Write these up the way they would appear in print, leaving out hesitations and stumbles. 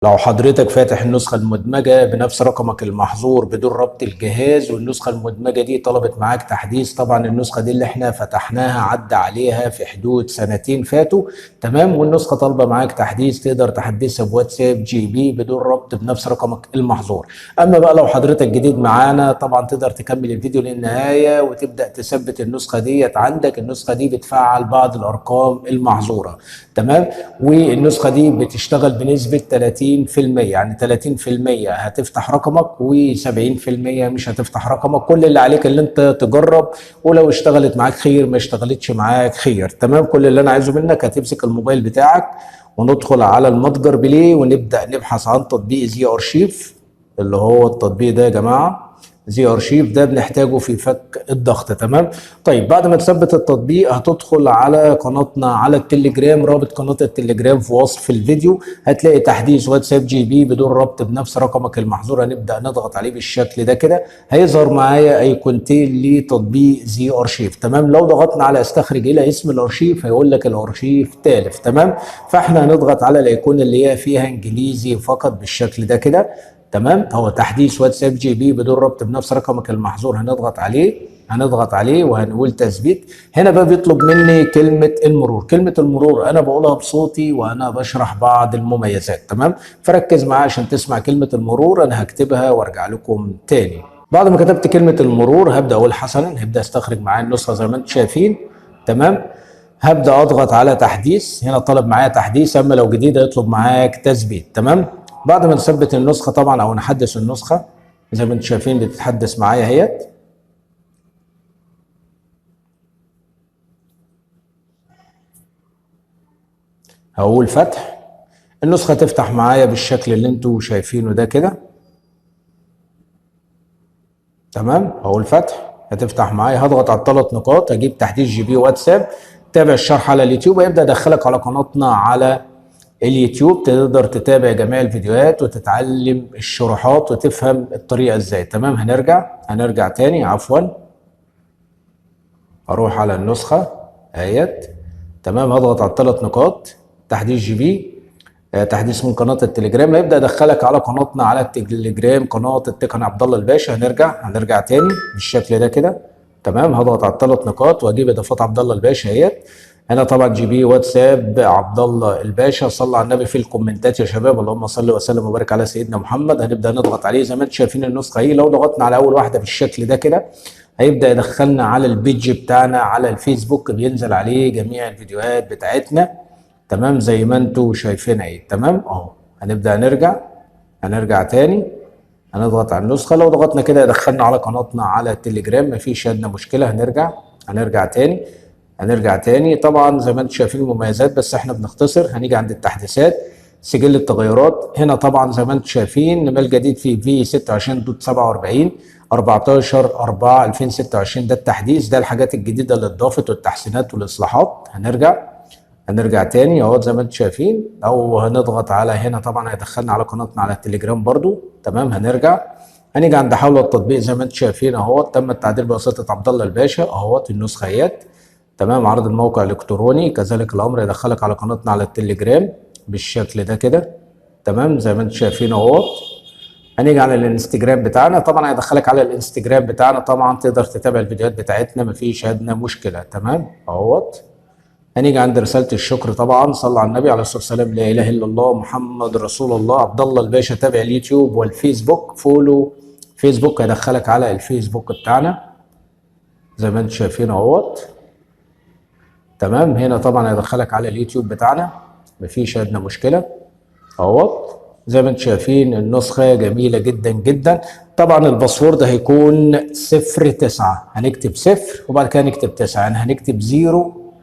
لو حضرتك فاتح النسخة المدمجة بنفس رقمك المحظور بدون ربط الجهاز، والنسخة المدمجة دي طلبت معاك تحديث، طبعا النسخة دي اللي احنا فتحناها عدى عليها في حدود سنتين فاتوا، تمام، والنسخة طالبة معاك تحديث تقدر تحدثها بواتساب GB بدون ربط بنفس رقمك المحظور. اما بقى لو حضرتك جديد معانا طبعا تقدر تكمل الفيديو للنهاية وتبدأ تثبت النسخة ديت عندك. النسخة دي بتفعل بعض الارقام المحظورة، تمام، والنسخة دي بتشتغل بنسبة 30%، يعني 30% هتفتح رقمك و70% مش هتفتح رقمك. كل اللي عليك اللي انت تجرب، ولو اشتغلت معاك خير، ما اشتغلتش معاك خير، تمام. كل اللي انا عايزه منك هتمسك الموبايل بتاعك وندخل على المتجر بلاي ونبدأ نبحث عن تطبيق زي ارشيف، اللي هو التطبيق ده يا جماعة، زي ارشيف ده بنحتاجه في فك الضغط، تمام. طيب بعد ما تثبت التطبيق هتدخل على قناتنا على التليجرام، رابط قناة التليجرام في وصف الفيديو، هتلاقي تحديث واتساب GB بدون ربط بنفس رقمك المحظور. هنبدأ نضغط عليه بالشكل ده كده، هيظهر معايا ايقونتين لتطبيق زي ارشيف، تمام. لو ضغطنا على استخرج الى اسم الارشيف هيقول لك الارشيف تالف، تمام. فاحنا هنضغط على الايقونه اللي هي فيها انجليزي فقط بالشكل ده كده، تمام. هو تحديث واتساب GB بدون ربط بنفس رقمك المحظور، هنضغط عليه وهنقول تثبيت. هنا بقى بيطلب مني كلمة المرور، كلمة المرور أنا بقولها بصوتي وأنا بشرح بعض المميزات، تمام. فركز معايا عشان تسمع كلمة المرور، أنا هكتبها وارجع لكم تاني. بعد ما كتبت كلمة المرور هبدأ أقول حسنا، هبدأ استخرج معايا النسخة زي ما انتم شايفين، تمام. هبدأ أضغط على تحديث، هنا طلب معايا تحديث، أما لو جديد هيطلب معاك تثبيت، تمام. بعد ما نثبت النسخة طبعا أو نحدث النسخة زي ما انتم شايفين بتتحدث معايا اهيت. هقول فتح، النسخة تفتح معايا بالشكل اللي انتم شايفينه ده كده، تمام. هقول فتح، هتفتح معايا، هضغط على الثلاث نقاط، هجيب تحديث GB واتساب، تابع الشرح على اليوتيوب، هيبدأ يدخلك على قناتنا على اليوتيوب، تقدر تتابع جميع الفيديوهات وتتعلم الشروحات وتفهم الطريقة ازاي، تمام. هنرجع تاني، عفوا، اروح على النسخة اهيت، تمام. هضغط على الثلاث نقاط، تحديث GB، تحديث من قناة التليجرام، هيبدأ يدخلك على قناتنا على التليجرام، قناة التقني عبد الله الباشا. هنرجع تاني بالشكل ده كده، تمام. هضغط على الثلاث نقاط واجيب اضافات عبد الله الباشا اهيت. هنا طبعا GB واتساب عبد الله الباشا. صلى على النبي في الكومنتات يا شباب، اللهم صل وسلم وبارك على سيدنا محمد. هنبدا نضغط عليه زي ما انتم شايفين النسخة اهي. لو ضغطنا على اول واحدة بالشكل ده كده هيبدا يدخلنا على ال page بتاعنا على الفيسبوك، بينزل عليه جميع الفيديوهات بتاعتنا، تمام، زي ما انتم شايفين اهي، تمام اهو. هنبدا هنرجع تاني، هنضغط على النسخة. لو ضغطنا كده يدخلنا على قناتنا على التليجرام، مفيش ادنى مشكلة. هنرجع تاني. طبعا زي ما انتم شايفين المميزات، بس احنا بنختصر. هنيجي عند التحديثات، سجل التغيرات. هنا طبعا زي ما انتم شايفين ما الجديد في V 26.47 14/4/2026، ده التحديث، ده الحاجات الجديدة اللي اتضافت والتحسينات والاصلاحات. هنرجع تاني اهو زي ما انتم شايفين، او هنضغط على هنا طبعا هيدخلنا على قناتنا على التليجرام برضو، تمام. هنيجي عند حول التطبيق زي ما انتم شايفين اهو، تم التعديل بواسطة عبد الله الباشا اهوت النسخة اهيت، تمام. عرض الموقع الالكتروني كذلك الامر، يدخلك على قناتنا على التليجرام بالشكل ده كده، تمام، زي ما انتم شايفين اهوت. هنيجي على الانستجرام بتاعنا، طبعا هيدخلك على الانستجرام بتاعنا، طبعا تقدر تتابع الفيديوهات بتاعتنا مفيش ادنى مشكلة، تمام اهوت. هنيجي عند رسالة الشكر، طبعا صلى على النبي عليه الصلاة والسلام، لا إله إلا الله محمد رسول الله. عبد الله الباشا، تابع اليوتيوب والفيسبوك، follow فيسبوك هيدخلك على الفيسبوك بتاعنا زي ما انتم شايفين اهوت، تمام. هنا طبعا هيدخلك على اليوتيوب بتاعنا مفيش ادنى مشكلة اهوت. زي ما انتم شايفين النسخة جميلة جدا جدا. طبعا ال password هيكون 09، هنكتب 0 وبعد كده نكتب 9، يعني هنكتب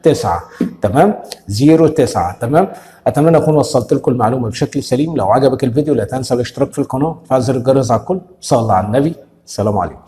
09، تمام، 09، تمام. اتمنى اكون وصلت لكم المعلومة بشكل سليم. لو عجبك الفيديو لا تنسى الاشتراك في القناة، وتفعل زر الجرس على الكل. صلى على النبي، السلام عليكم.